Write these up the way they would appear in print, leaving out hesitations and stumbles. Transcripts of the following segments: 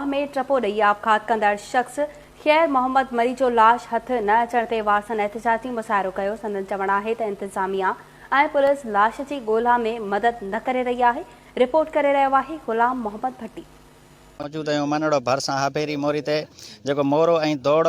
واهه ۾ ٽپو ڏئي آپگهات ڪندڙ شخص خير محمد مري جو لاش هٿ نه اچڻ تي وارثن احتجاجي مظاهرو ڪيو، سندن چوڻ آهي ته انتظاميا ۽ پوليس لاش جي ڳولا ۾ مدد نه ڪري رهي آهي، رپورٽ ڪري رهيو آهي غلام محمد ڀٽي. موجود آهيون منهڙو ڀرسان هاڀيري موري تي جيڪو مورو ۽ دوڙ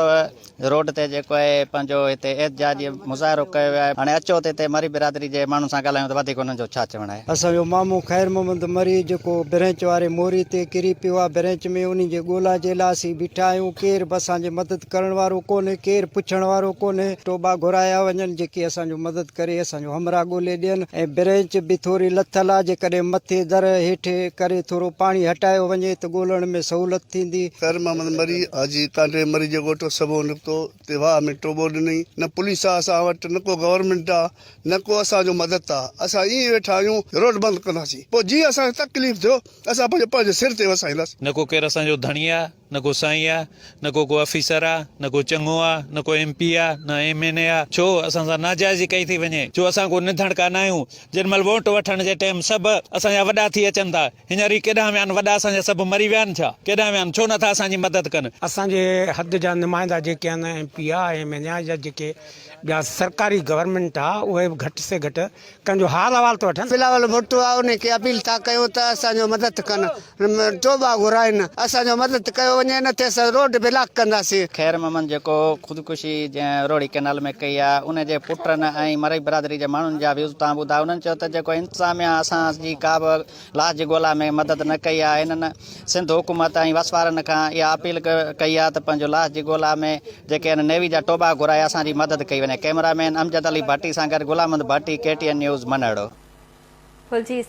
روڊ تي جيڪو آهي پنهنجو هتي احتجاجي مظاهرو ڪيو ويو آهي هاڻي اچو ته هتي مري برادري جي ماڻهن سان ڳالهايون ته وڌيڪ انهن جو ڇا چوڻ آهي. اسان جو مامو خير محمد مري جيڪو برينچ واري موري تي ڪري پيو آ برينچ ۾ انهي جي ڳولا جي لا اسين بيٺا آهيون ڪير به اسان جي مدد ڪرڻ وارو ڪونهي ڪير پڇڻ وارو ڪونهي ٽوٻا گهرايا وڃن جيڪي اسان جو مدد ڪري اسان جو همراهه ڳولي ڏين ۽ برينچ به ٿوري لٿل آ جيڪڏهن مٿي در هيٺ ڪري ٿورو پاڻي هٽايو وڃي ته ڳولڻ ۾ سهولت ٿيندي. خير محمد مري حاجي ڪانڊري مري جي ڳوٺ سڀو نڪتو تي واهه ۾ ٽوٻو ڏنئي نه پوليس آ اسان وٽ نه ڪو گورنمينٽ آ نه ڪو اسان جو مدد آ اسان ائين ويٺا آهيون روڊ بند ڪنداسين پوء جيئن اسان کي تڪليف ٿيو اسان پنهنجو پنهنجي سر تي وسائينداسين. نه ڪو ڪير اسان جو ڌڻي آ نه ڪو سائين آ، نه ڪو ڪو آفيسر آ، نه ڪو چڱو آ، نه ڪو ايم پي آ، نه ايم اين اي آ، ڇو اسان سان ناجائزي ڪئي ٿي وڃي، ڇو اسان ڪو نڌڻڪا ناهيون، جنھن مھل ووٽ وٺڻ جي ٽيم سڀ اسان جا وڏا ٿي اچن ٿا، هينئر هي ڪيڏانهن ويا آهن، وڏا اسان جا سڀ مري ويا آهن ڇا، ڪيڏانهن ويا آهن، ڇو نٿا اسان جي مدد ڪن. اسان جي حد جا نمائندا جيڪي آهن ايم پي آ، ايم اين اي آ يا جيڪي ٻيا سرڪاري گورنمينٽ آ اهي به گهٽ سي گهٽ ڪنهن جو حال احوال ته وٺن. بلاول ڀٽو آ انهي کي اپيل ٿا ڪيون ته اسان جو مدد ڪن ٽوٻا گهرائن اسان جو مدد ڪيو وڃي نه ٿي اسان روڊ بلاڪ ڪنداسين. خير محمد جيڪو خودڪشي جنهن روهڙي ڪئنال ۾ ڪئي آ ان جي پٽن ۽ مرئي برادري جي ماڻهن جا ويوز تان ٻڌا انهن چيو ته جيڪو انتظاميا اسان جي ڪا به لاش جي ڳولا ۾ مدد نه ڪئي آهي هنن سنڌ حڪومت ۽ وس وارن کان اها اپيل ڪئي آهي ته پنهنجو لاش جي ڳولا ۾ جيڪي آهن نيوي جا ٽوٻا گهرائي اسان جي مدد ڪئي وڃي ڪئميرا مين امجد علي ڀٽي سان گڏ Ghulam Muhammad Bhatti K T N news Manhro. Phulji.